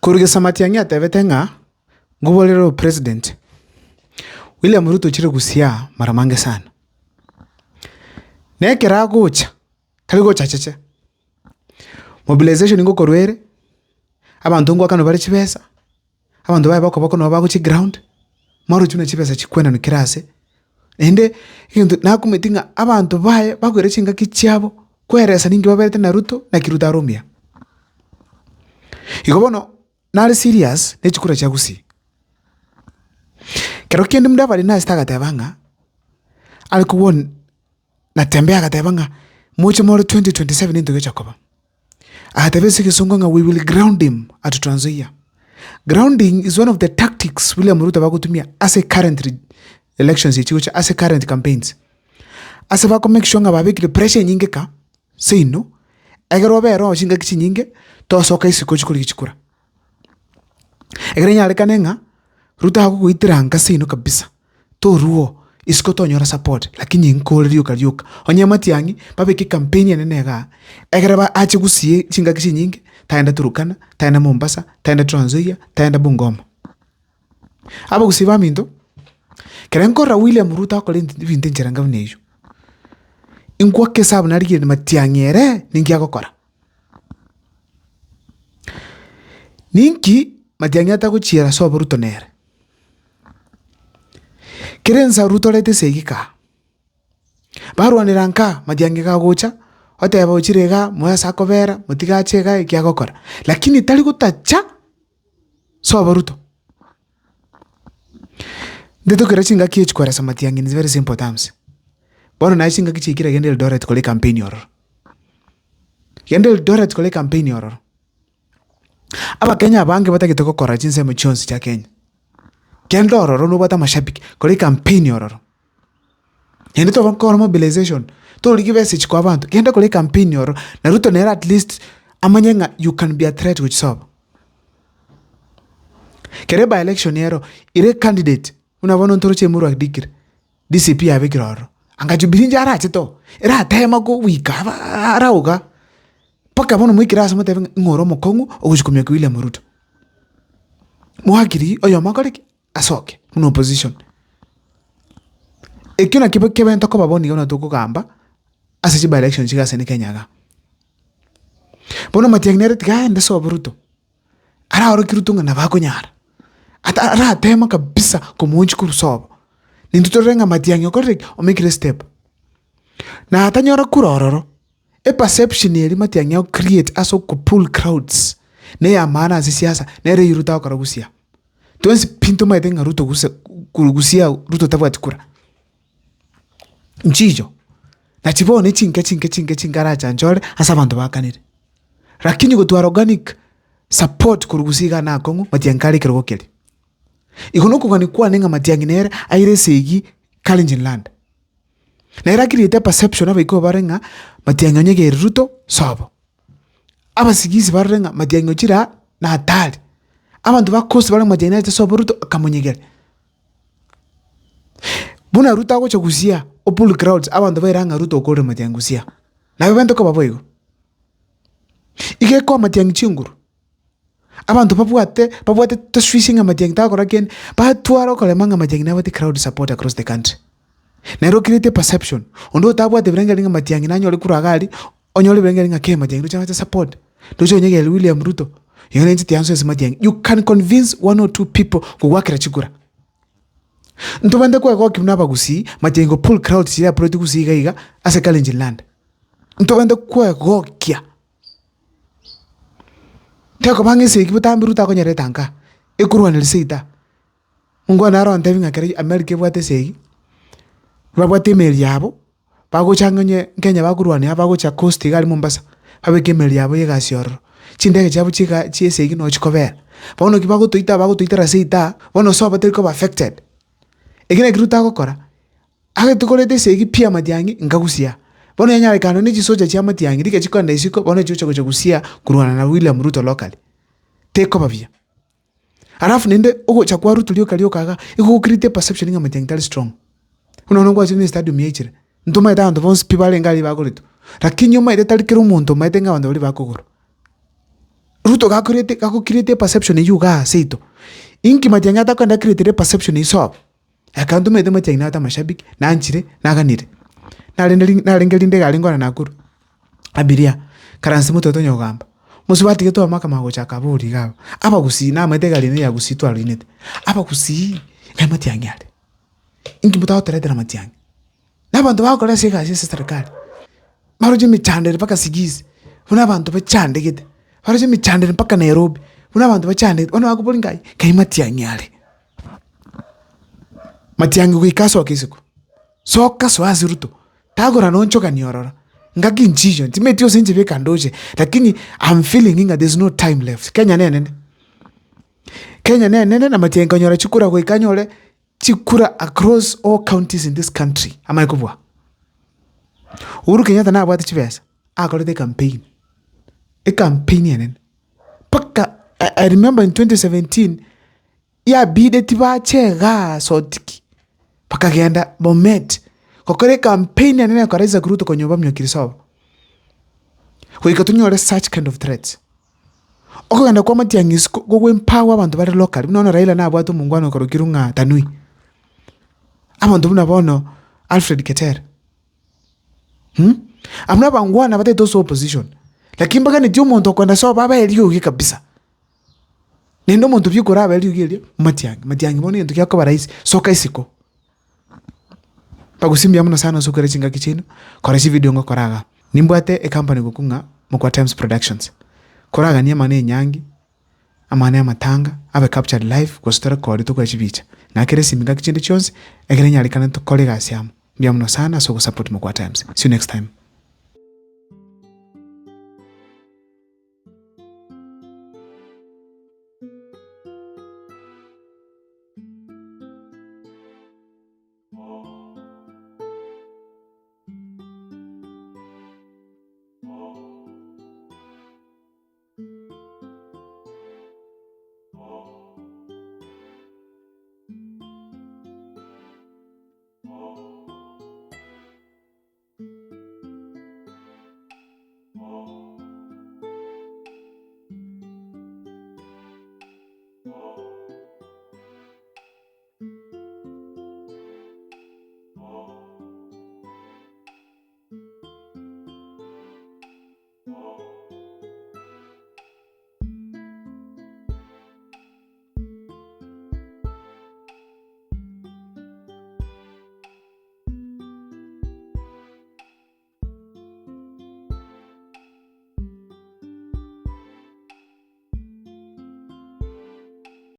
Korwa gesa Matiang'i atebete ng'a ngoborere obopresident, William Ruto ochire gusii aa mara mange sana. Na ekero agocha, tari gocha cheche, mobilization ngokorwa ere, abanto ngoakanwa bare chibesa, abanto baye bakoboko nabo bagochia eground, moroche buna chibesa chikwenanwa kera ase, naende egento nakumeti ng'a abanto baye bakoira chingaki chiabo koeresa ninki baberete na Ruto naki Ruto are omuya. Igo bono nare serious ne chikura chia gusii. Kero kende Mudavadi nasete agateba ng'a are kobua Natembeya agateba ng'a moche more 2027 nento gecha koba. Agateba ase egesongo ng'a we will ground him at Trans Nzoia. Grounding is one of the tactics William Ruto bagotumia ase current elections echi gocha ase current campaigns. Ase bako make sure ng'a babekire pressure enyinge ka seino, ekero obere oo chingaki chinyinge, tosoka isiko ochie korigia chikura. Ekero enyarekane ng'a Ruto agogoitera nka seino kabisa, toruo isiko tonyora support lakini nkore rioka rioka. Onye matiang'i babeke ecampaign enene igaa, ekero ba ache gusii chingaki chinyinge, tagenda Turkana, tagenda Mombasa, tagenda Trans Nzoia, tagenda Bungoma. Abagusii baminto, ekero nkorora William Ruto akore ebinto enchera enga buna eywo, inkwake esabu narigereria matiang'i ere ninki agokora. Ninki matiang'i atagochiera ase oboruto nere? Kera ensa Ruto orete esegi kaa, barwanera nkaa matiang'i kagocha, oteba ochire igaa moe ase akobera, motige ache igaa eki agokora. Lakini tari gotacha sobo Ruto. Intwe tokera chingaki echi kwaresa matiang'i in very simple terms. Bono naye chingaki chiaikire genda Eldoret kore ecampaign ororo. Genda Eldoret kore ecampaign ororo. Abakenya abange batagete gokora chinsemo chionsi chia Kenya, kende ororo nobwate amashabiki, kora ecampaign ororo. Naende togokora mobilization, torigia message koa abanto, genda kora ecampaign ororo, na Ruto nere at least amanye ng'a you can be a threat gochia sobo. Kere by election ero, ere candidate, buna bono ntoroche Emurua Dikirr, DCP yabekire ororo, anga Jubilee inche arachete oo, eratema goika aba arauga, mpaka bono moikere ase motebe ng'a ng'o ore omokong'u ogochia kominyokia William Ruto. Moagree oyomo akore ki? Asoke buna opposition. Ekio nakio kebento koba bono iga buna tokogamba ase chi by election chigasene Kenya igaa. Bono Matiang'i nere tiga aende sobo Ruto. Araorokie Ruto ng'a nabo akonyara, ata arateme kabisa komoonchia korwa sobo. Nintwe torore ng'a Matiang'i okorire ki? Omekire estep. Na atanyora kura ororo, eperception eria Matiang'i ago create ase oko pull crowds, na eyamaana ase siasa, nere eywo Ruto agokora gusii aa. Twensi pi ntomaete ng'a Ruto gose korwa gusii agwo, Ruto tabwati kura. Nchiicho, nachi bono chinke chinke chinke chinke arachanche ore ase abanto bakanire. Lakini gotwara organic support korwa gusii igaa na akong'u matiang'i kare ekerogo keria. Igo na okogania kwane ng'a matiang'i nere aire esegi Kalenjin land. Nere acreate eperception abaikoo bare ng'a matiang'i onyegeire Ruto sobo. Abasigisi barore ng'a matiang'i ochire aa na hatari. Abanto ba coast bare matiang'i narete sobo Ruto akamonyegera. Buna Ruto agocha gusii aa, o pull crowds abanto baira ng'a Ruto okorire matiang'i gusii aa. Nabo bento koba boigo. Iga ekoa matiang'i chinguru, abanto babwate babwate tashwishi ng'a matiang'i takora kende, batware okorema ng'a matiang'i nabwate crowd support across the country. Nere o create eperception, onde otabwate ebirengererio ng'a matiang'i nanyore kura iga aria, onyore ebirengererio ng'a kei matiang'i ndoche abwate support, ndoche onyegeria William Ruto, igo ninche tiansoa ase matiang'i. You can convince one or two people kogwakera chikura. Ntobwenerete kwegokia buna abagusii, matiang'i go pull crowds chiria apuretwe gusii iga iga ase Kalenjin land. Ntobwenerete kwegokia, tekoba ng'a esegi botambe Ruto akonyereta nka, ekorwaneria seita. Omongwana naro ontebia ng'a kere America ebwate esegi, babwate emeri yabo, bagocha ang'e onye Kenya bakorwania bagocha coast iga aria Mombasa, babeke emeri yabo ya egasi ororo. Chindege chiabo chiga chia esegi noo chikobera. Bono ki bagotoita bagotoitera seita, bono sobo teri koba affected. Eki naki Ruto agokora, Agachia koreta esegi pi amatiang'i nkagusia. Bono yanyarekana nonye chisocha chia amatiang'i riria chikogenda isiko bono chigocha gocha gusia korwana na William Ruto locally. Tekoba buya. Alafu naende ogocha kwa Ruto rioka rioka iga, igo gocreate eperception ng'a matiang'i tari strong. Buna bono nkwachire na estadium yaichire, ntomaete abanto bonsi pi barenge aria bagoretwe, lakini omanyete tari kera omonto omanyete ng'a abanto baria bakogorwa. Ruto gakorete gagocreate eperception eywo igaa seito, inki Matiang'i atakogenda acreatere eperception eywo sobo? Ekero ntomanyete Matiang'i nabwate amashabiki, nanchire, naganire. Narende ri narenge rinde egari nkogenda Nakuru, abiria, karanse motwe tonya kogamba, mosubati gete oyomo akamanya gochaka abori iga abwo, abagusii namanyete egari eye ya gusii twarinete, abagusii, ng'ai Matiang'i are? Inki motagotoretera Matiang'i? Na abanto bagokora ase egasi ase eserekari, baroche emechando ere mpaka sigisi, buna abanto bachandegete, baroche emechando ere mpaka Nairobi, buna abanto bachandegete, bono bakoboria ng'ai, ng'ai matiang'i are? Matiang'i goika asoke isiko, soka soa ase Ruto, tagora noonchogani ororo, ngaki nchiyo, ntimeti gose inche beka ndoche, lakini am feeling ng'a there's no time left, Kenya nenene, Kenya nenene na matiang'i konyora chikura goika anyore. Chikura across all counties in this country amanye kobua. Uhuru Kenyatta nabwate chibesa akorete ecampaign, ecampaign enene mpaka I I remember in 2017 yabideti bache igaa Sotiki bakagenda Bomet gokora ecampaign enene ekora Isaac Ruto konya obamiokire sobo. Goika tonyore such kind of threats. Okogenda kwa amatiang'i isiko gogo empower abanto bare locally, buna bono Raila nabwate omongwana okorokirwe ng'a Tanui, abanto buna bono Alfred Keter, Abwo nabangwana batagete ase opposition, lakini mbaganetie omonto okoenda sobo abe eriogi kabisa. Naende omonto oria okorabe eriogi erio, matiang'i, matiang'i bono egento giakoba rahisi, soka isiko. Bagusia mbuya mono sana ase okore chingaki chiaino, kora chividio ngokora igaa. Nimbwate ecompany gokwa ng'a Mokwa Times Productions. Koraganie amang'ana enyangi, amang'ana y'amatanga, abe captured live gose torekodi tokore chibicha. Ng'akere esimi ngaki chinde chionsi, ekero enyarekane tokore egasi amo. Mbuya mono sana ase ogosupport Mokwa Times. See you next time.